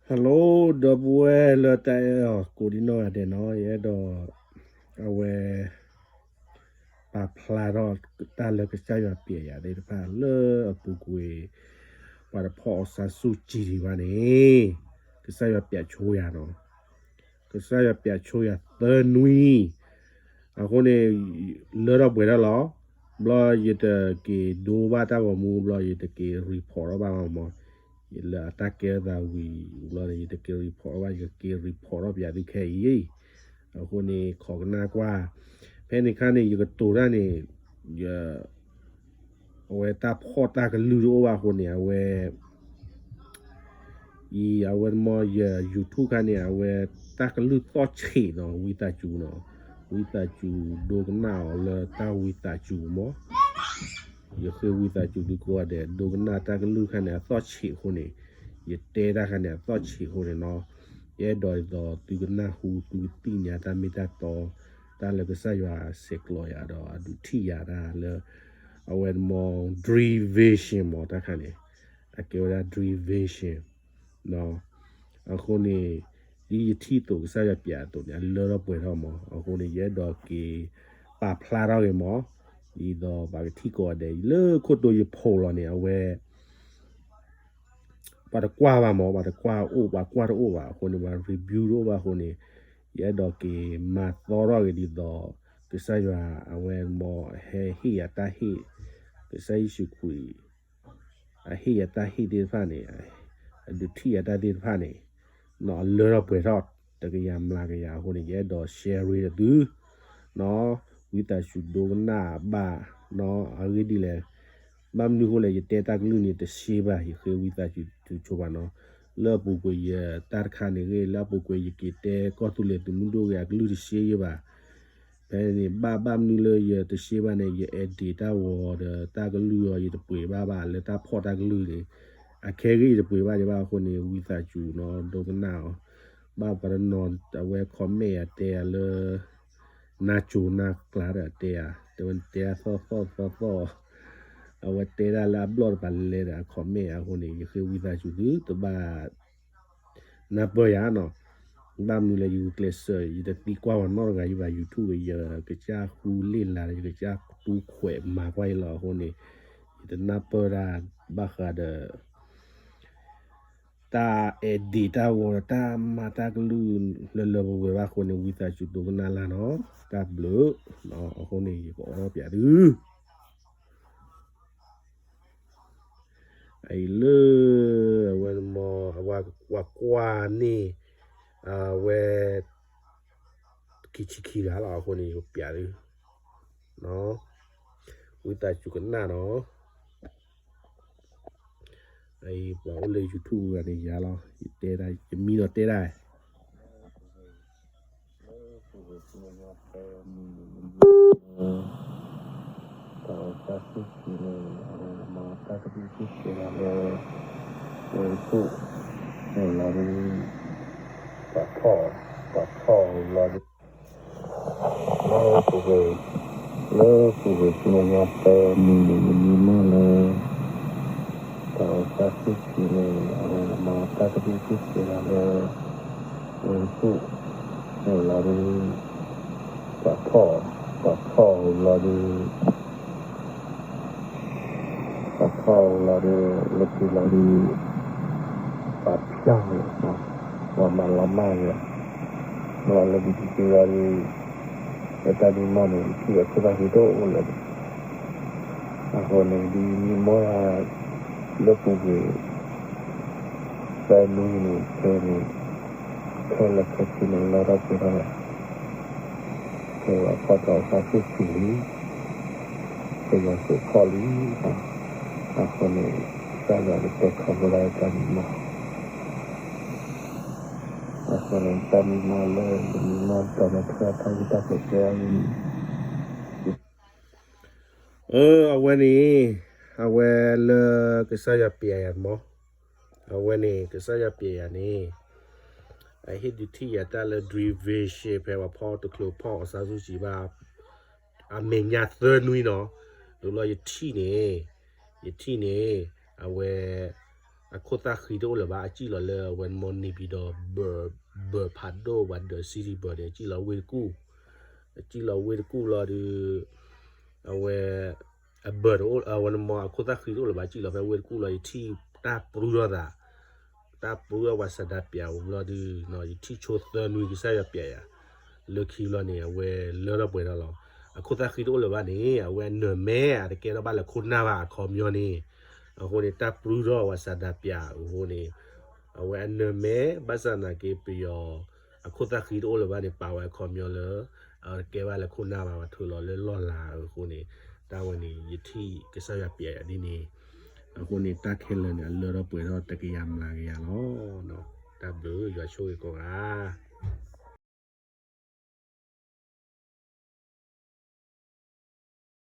Hello ဒီပုၢ်ဝဲၢ်လၢတၢ်အဲၣ်အီၤကိးဒံနီၢ်ဂၤဒဲးနီၤ, ယအဲၣ်ဒိး အဝဲ ပာ်ဖျါထီၣ်တၢ်လၢကစၢ်ယွၤပျဲယၤသ့ၣ်တဖၣ်လၢအပူၤကွံာ် ပှၤတဖီၣ်အီၤစၢ်ဆူၣ်ကံဒံးဘၣ်န့ၣ်, ကစၢ်ယွၤပျဲဆိယၤနီၤ, ကစၢ်ယွၤပျဲဆိယၤသၢနွံ, အဃိန့ၣ် လၢထီၣ်ပှဲၤထီၣ်လီၤ, ဘျီယတက့ၤဒိဘၣ်တၢ်ဂီၤမူ ဘျီယတက့ၤ report ထီၣ်ဘၣ်မး, ယလၢအတၢ်ကဲထီၣ်သးဝံၤဘျီန့ၣ် ယတက့ၤ report ထီၣ်ဘၣ် ယကက့ၤ report ထီၣ်ပယၤသုခဲအံၤ, အဃိန့ၣ် ခိးကနၣ်ကွၢ်, ဖဲန့ၣ်ခါန့ၣ် ယကတိၤတၢ်န့ၣ် ယ အဝဲတၢ်ဖီၣ်တၢ်ကလုၢ်တအိၣ်ဘၣ်အဃိန့ၣ် အဝဲ အံၤ အဝဲမ့ၢ်ယ YouTube ခါန့ၣ် အဝဲတၢ်ကလုၢ်သီၣ်ဆံးနီၤ ဝံသးစူၤနီၤ, ဝံသးစူၤဒိကနၣ်အီၤလၢတၢ်ဝံသးစူၤမး, ယဃ့ဝံသးစူၤသုကိးဂၤဒဲး ဒိကနၣ်တၢ်ကလုၢ်ခါန့ၣ် အသီၣ်ဆံးအဃိန့ၣ်, ယတဲတၢ်ခါန့ၣ် အသီၣ်ဆံးအဃိန့ၣ်နီၤ, ယအဲၣ်ဒိးဒ်သိးသုကနၢ်ဟူ သုကသ့ၣ်ညါတၢ်မ့ၢ်တၢ်တီ, တၢ်လၢကစၢ်ယွၤဆဲးကျိးယၤဒီးအဒုးထံၣ်ယၤတၢ်လၢ အဝဲမ့ၢ် dream vision မး တၢ်ခါန့ၣ်, အကဲဝဲဒၣ် dream vision အဃိန့ၣ် ဒ်ယထံၣ်အသိး ကစၢ်ယွၤပျဲအသိးန့ၣ် အလၢထီၣ်ပှဲၤထီၣ်မး, အဃိန့ၣ် ယအဲၣ်ဒိးက့ၤပာ်ဖျါထီၣ်ဂ့ၤမး, ဒ်သိးပှၤကထံၣ်ကိးဂၤဒဲး လၢခိၣ်တိယဖိးလီၤန့ၣ် အဝဲ ပှၤတကွၢ်ဘၣ်မး, ပှၤတကွၢ်အိၣ် ပှၤကွၢ်တအိၣ်ဘၣ်အဃိန့ၣ် ပှၤ review တအိၣ်ဘၣ်အဃိန့ၣ်, ယအဲၣ်ဒိးက့ၤမၤသီထီၣ်ဂ့ၤဒ်သိး ကစၢ်ယွၤအဝဲမ့ၢ်ဟဲဟ့ၣ်ယၤတၢ်ဟ့ၣ်, ကစၢ်ယ့ၣ်ၡူးခရံာ် အဟ့ၣ်ယၤတၢ်ဟ့ၣ်သ့ၣ်တဖၣ်န့ၣ်, အဒုးထံၣ်ယၤတၢ်သ့ၣ်တဖၣ်န့ၣ်, နီၢ်အလၢထီၣ်ပှဲၤထီၣ် တကယၤမျးကယၤအဃိန့ၣ် ယအဲၣ်ဒိး share ဒီးသု နီၢ်, ဝံသးစူၤဒိကနၣ်ဘၣ်, နီၢ်, အဂ့ၢ်ဒ်လဲၣ်, ဘၣ်မနုၤအဃိလဲၣ် ယတဲတၢ်ကလုၢ်န့ၣ်တရှဲဘၣ် ယဃ့ဝံသးစူၤသုဆိပာ်နီၢ်, လၢအပူၤကွံာ်ယတၢ်တခါန့ၣ်ဂ့ၤ လၢအပူၤကွံာ်ယက့ၤတဲကီၢ်သူလ့ၤသုးမုၢ်ဒိၣ်ဂ့ၤ အကလုၢ်တရှဲယဲဘၣ် ဖဲန့ၣ် ဘၣ်ဘၣ်မနုၤလၢယတရှဲဘၣ်န့ၣ် ယ edit တၢ်ဂီၤဒီး တၢ်ကလုၢ်အီၤ ယတပှ့ၤဘၣ်ဘၣ်လၢတၢ်ဖီၣ်တၢ်ကလုၢ်န့ၣ်, အခဲဂ့ၤယတပှ့ၤဘၣ်ဒံးဘၣ်အဃိန့ၣ် ဝံသးစူၤနီၢ် ဒိကနၣ်အီၤ, ဘၣ်ပှၤတနီၤအဝဲ comment ယၤတဲယၤလၢ နါစိၤနါကျါဒီးတဲယၤ, တဲဝဲတဲယၤသီၣ်သီၣ်သီၣ်သီၣ်, အဝဲတဲဒၣ်လၢအဘျီၣ်တပၤလဲၤဒီးအ comment အဃိန့ၣ် ယဃ့ဝံသးစူၤသုတဘၣ် နၢ်ပၢၢ်ယၤနီၢ်, ဘၣ်မနုၤလဲၣ် ယဂုာ်ကျဲးစၢး ယတသံကွၢ်ပှၤနီတဂၤယဘၣ် YouTube ယကစၢ်ဃုလ့ၣ်လၤဒီး ယကစၢ်တူၢ်ခွဲးမၤကွၢ်ယလီၤအဃိန့ၣ်, ယတနၢ်ပၢၢ်တၢ်ဘၣ်ဃးဒီး တၢ် edit တၢ်ဂီၤဒီး တၢ်မၤတၢ်ကလုၢ်လၢလၢပှဲၤပှဲၤဘၣ်အဃိန့ၣ် ဝံသးစူၤဒိကနၣ်လၢ်နီၢ်, တၢ်ဘျုး, အဃိန့ၣ် ယကအိၣ်ပျးသု အံၤလၢ အဝဲမ့ၢ် အဝဲကွၢ်န့ၢ် အဝဲ ခံဆံခံဂၤလီၤ အဃိန့ၣ် ယပျးသု ဝံသးစူၤကနၣ်နီၢ်, အံၤ ပှၤအိၣ်လၢ YouTube ဂၤန့ၣ်ယၤလီၤ, ယတဲဒၣ် ယမံနီၤတဲဒၣ် တၢ်အိၣ်သးစူၣ်ကံၤန့ၣ် အဝဲမ့ၢ်တၢ်ကဒုးစူၣ်ကဲၤလီၤလၢ ဝဲတခိၣ် လီၤဒုး ပှၤဖီၣ် ပှၤဖီၣ်လီၤဒုး လၢပူၤကွံာ် လၢပူၤကွံာ်ဆူမဲာ်ညါသၢမံၤန့ၣ် ယမံမီၢ်လၢ တၢ်အိၣ်သးစူၣ်ကံၤန့ၣ် အဝဲမ့ၢ်တၢ်ကဒုးစူၣ်ကဲၤလီၤလၢ ဝဲတခိၣ် လီၤဒုး ပှၤဖီၣ် ပှၤဖီၣ်လီၤဒုး ပှၤဖီၣ်လီၤဒုး လၢပူၤလီၤဒုး ပှၤဖျီၣ်ဝဲ ပှၤမၤလီၤမၢ်ဝဲ လီၤလၢဒ်တသ့လီၤဒုး လၢတၢ်မံမီၢ်န့ၣ် ထံၣ်ဝဲခိၣ်သၣ်ဃံတအိၣ်လၢၤဘၣ် အဃိန့ၣ် ဒ်မံမီၢ် လၢပူၤကွံာ် သၢနွံန့ၣ် ခဲန့ၣ် ခဲလၢာ်ခဲဆ့န့ၣ် လီၤထီၣ်ပှဲၤထီၣ်လီၤ ကဲဝဲဖီၣ်တၢ်အိၣ်သးစူၣ်ကံၤလံ ကဲယွၤစိာ်ဖီၣ်လံ အဃိန့ၣ် ကစၢ်ယွၤကတဲခီဖျိဒၣ်တၢ်မံမီၢ် အဃိန့ၣ် တၢ်မံမီၢ်လၢ ယမံမီၢ်တီၤမ့ၢ်ဖျၢၣ်ဖးယံၤတၢ်ဆိးကျၢၤအံၤ အဝဲန့ၣ် အဝဲလၢကစၢ်ယွၤပျဲယၤမး, အဝဲန့ၣ် ကစၢ်ယွၤပျဲယၤန့ၣ် အဟ့ၣ်ဒုးထံၣ်ယၤတၢ်လၢ dream vision ဖဲပှၤဖီၣ်တချုးဖီၣ်အီၤစၢ်ဆူၣ်စံးဘၣ် အမဲာ်ညါသၢနွံနီၤ, ဒ်လီၤယထံၣ်န့ၣ် ယထံၣ်န့ၣ် အဝဲ အခိၣ်သၣ်ဃံတအိၣ်လၢၤဘၣ် အစံၣ်လီၤလၢအဝဲနမီန့ၣ်ပံၤဒီး ဘၢၣ်ဖးဒိၣ်ဝဲဒီး city ဘၢၣ်န့ၣ် အစံၣ်လီၤဝ့ၢ်တကူၣ်, အစံၣ်လီၤဝ့ၢ်တကူၣ်လီၤဒီး အဝဲ အဘၢၣ်တအိၣ် အဝဲနမီအခိၣ်သၣ်ဃံတအိၣ်လၢၤဘၣ် စံၣ်လီၤဖဲဝ့ၢ်တကူၣ်လီၤ ယထံၣ်တၢ်ပြူထီၣ်သး တၢ်ပြူထီၣ်ဝဲစးဒၤပၠးအိၣ်ဘျီဒုး ယထံၣ်ဆိသၢနွံကစၢ်ယွၤပၠးယၤ လၢခံဘျီန့ၣ် အဝဲလၢထီၣ်ပှဲၤထီၣ်လီၤ. အခိၣ်သၣ်ဃံတအိၣ်လၢၤဘၣ်န့ၣ် အဝဲအနၢၤမဲအတကဲထီၣ်ဘၣ်လၢခိၣ်နၢ်ဘၣ်အခီပညီန့ၣ်, အဃိန့ၣ် တၢ်ပြူထီၣ်ဝဲစးဒၤပၠးအဃိန့ၣ် အဝဲအနၢၤမဲ ဘၣ်ဆၣ်သနာ်က့ပယီၤ အခိၣ်သၣ်ဃံတအိၣ်လၢၤဘၣ်န့ၣ် ပာ်ဝဲအခီပညီလၢ အတကဲဘၣ်လၢခိၣ်နၢ်ဘၣ် ပှၤထုးလီၤလၢလီၢ်လၤအဃိန့ၣ် တၢ်ဝဲန့ၣ် ယထံၣ်ကစၢ်ယွၤပၠးယၤဒ်န့ၣ်, အဃိန့ၣ် တၢ်ခဲလၢာ်န့ၣ် အလၢထီၣ်ပှဲၤထီၣ်တကယၤမျးကယၤလီၤ. တၢ်ဘျုး ယွၤဆိၣ်ဂ့ၤကိးဂၤ